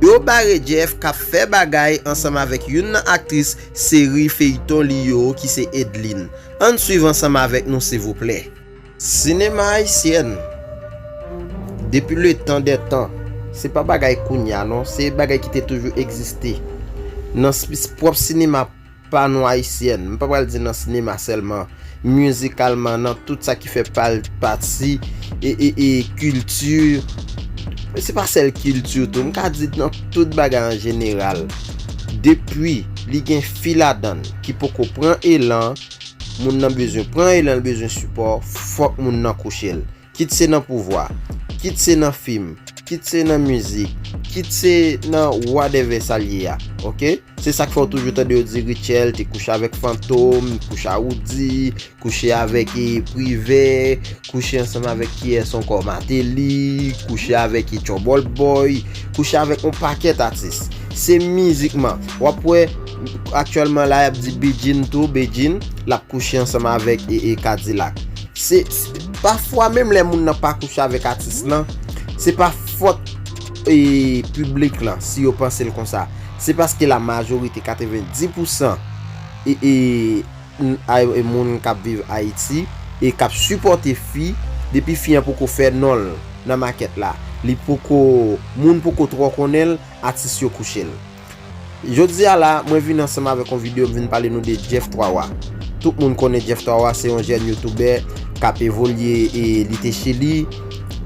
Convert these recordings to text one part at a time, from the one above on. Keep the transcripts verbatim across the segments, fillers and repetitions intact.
Yo bare Jeff k ap fè bagay ansanm avèk youn nan aktris seri feyton li yo ki se Edline. Ann swiv ansanm avèk nou silvouplè. Sinema ayisyèn, depi letan dè tan, se pa bagay kounya non, se bagay ki te toujou egziste. Nan s- pwòp sinema pa nou ayisyèn, m pa pral di nan sinema sèlman, mizikalman, nan tout sa ki fè pal- pati e, e, e kilti, se pa sèl kilti tou, m ka di nan tout bagay an jeneral. Depi li gen fi ladann ki poko pran elan, moun nan bezwen pran elan, l bezwen sipò, fòk moun nan kouche l. Kit se nan pouvwa, kit se nan fim, kit se nan mizik, kit se nan whatever sa l ye a, oke? Se sa k fè w toujou tande yo di Rutshelle te kouche avèk Fantom, kouche a Roody, kouche avèk e, Privè, kouche ansanm avèk kiyès ankò, Martelly, kouche avèk e, Trouble Boy, kouche avèk yon pakèt atis. Se mizikman. W ap wè, aktyèlman la, y ap di Bedjine tou, Bedjine, l ap kouche ansanm avèk e, e, K-Dilak. Se, se- pafwa menm lè moun nan pa kouche avèk atis lan, se pa fòt e, piblik lan si yo panse l konsa. Se paske la majorite, katrevenndis pousan e, e, n- ay- e moun k ap viv Ayiti e k ap sipòte fi, depi fi an poko fè non l nan makèt la, li poko, moun poko twò konnen l, atis yo kouche l. Jodi a la, mwen vin ansanm avèk yon videyo, m vin pale nou de Jeff Twa Wa. Tout moun konnen Jeff Twa Wa, se yon jèn youtubè k ap evolye e li te Chili.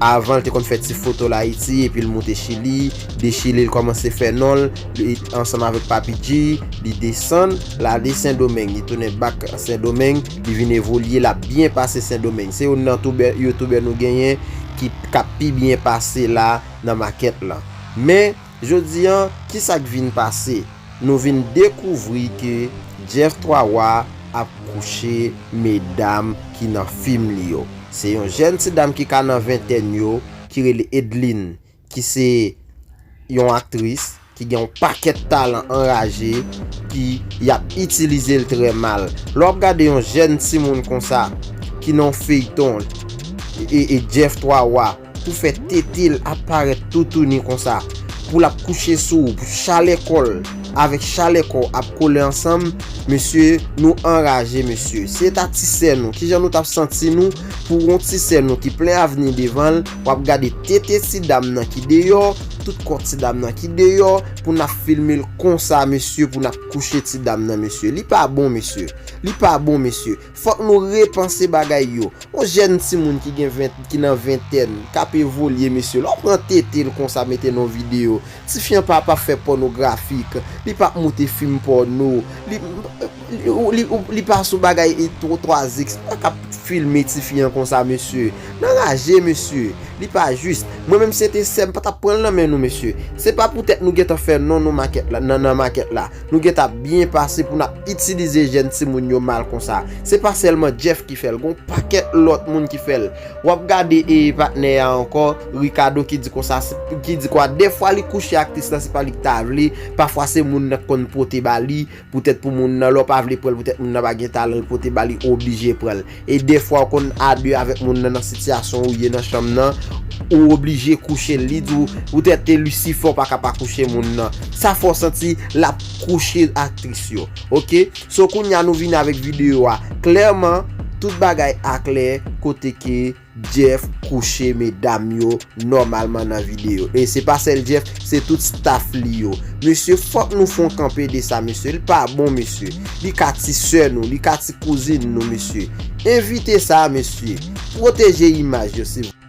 Avan, l te konn fè ti foto l Ayiti, epi l moute Chili. De Chili, l kòmanse fè non l, li ansanm avèk Papi G, li desann, l ale Sendomeng, li tounen back Sendomeng, li vin evolye, l ap byen pase Sendomeng. Se youn nan toubè- youtubè nou genyen ki k ap pi byen pase la nan makèt lan. Men, jodi an, kisa k vin pase? Nou vin dekouvri ke Jeff Twa Wa ap kouche medam ki nan fim li yo. Se yon jèn ti dam ki ka nan ventèn yo, ki rele Edline, ki se yon aktris ki gen yon pakèt talan anraje, ki y ap itilize l trè mal. Lè w ap gade yon jèn timoun konsa, ki nan yon feyton, e, e Jeff Twa Wa, pou fè tete l ap parèt toutouni konsa, pou l ap kouche sou ou, pou chalè kò l avèk chalè kò w ap kole ansanm, mesye, nou anraje, mesye. Si se ta ti sè nou, kijan nou t ap santi nou pou yon ti sè nou ki plen avni devan l, w ap gade tete ti dam nan ki deyò, tout kò ti dam nan ki deyò, pou n ap filme l konsa, mesye, pou n ap kouche ti dam nan, mesye. Li pa bon, mesye. Li pa bon, mesye. Fòk nou repanse bagay yo. Yon jèn timoun ki gen ven, ki nan ventèn, k ap evolye, mesye. Lè w pran tete l konsa, mete nan yon videyo, tifi an pa, p ap fè pònografik, li p ap moute fim pòno, li, li, li, li pa sou bagay e tro twa X, pa ka filme tifi an konsa, mesye. N anraje, mesye. Li pa jis. Mwen menm, si se te sè m, m pa t ap pran l nan men nou, mesye. Se pa poutèt nou gentan fè non nou makèt la, nan, nan makèt la. Nou gentan ap byen pase pou n ap itilize jèn timoun yo mal konsa. Se pa sèlman Jeff ki fè l, gon pakèt lòt moun ki fè l. W ap gade e patnè a ankò, Ricardo, ki di konsa, se- ki di kwa, dèfwa li kouche aktris lan, se pa li ki ta vle, pafwa se moun nan k konn pote ba li, poutèt pou moun nan, lè w pa vle pran l, poutèt moun nan pa gen talan, l pote ba li, ou oblije pran l. E dèfwa w konn a de avèk moun nan nan sitiyasyon ou ye nan chanm nan, ou oblije kouche l. Li di w, poutèt te Lisifè, w pa ka pa kouche moun nan. Sa fè w santi l ap kouche aktris yo. Oke? So, kounya nou vini avèk videyo a. Klèman, tout bagay aklè kote ke Jeff kouche medam yo nòmalman nan videyo. E se pa sèl Jeff, se tout staff li yo. Mesye, fòk nou fè yon kanpe de sa, mesye. Li pa bon, mesye. Li ka ti sè nou, li ka ti kouzin nou, mesye. Evite sa, mesye. Pwoteje imaj yo, silvouplè.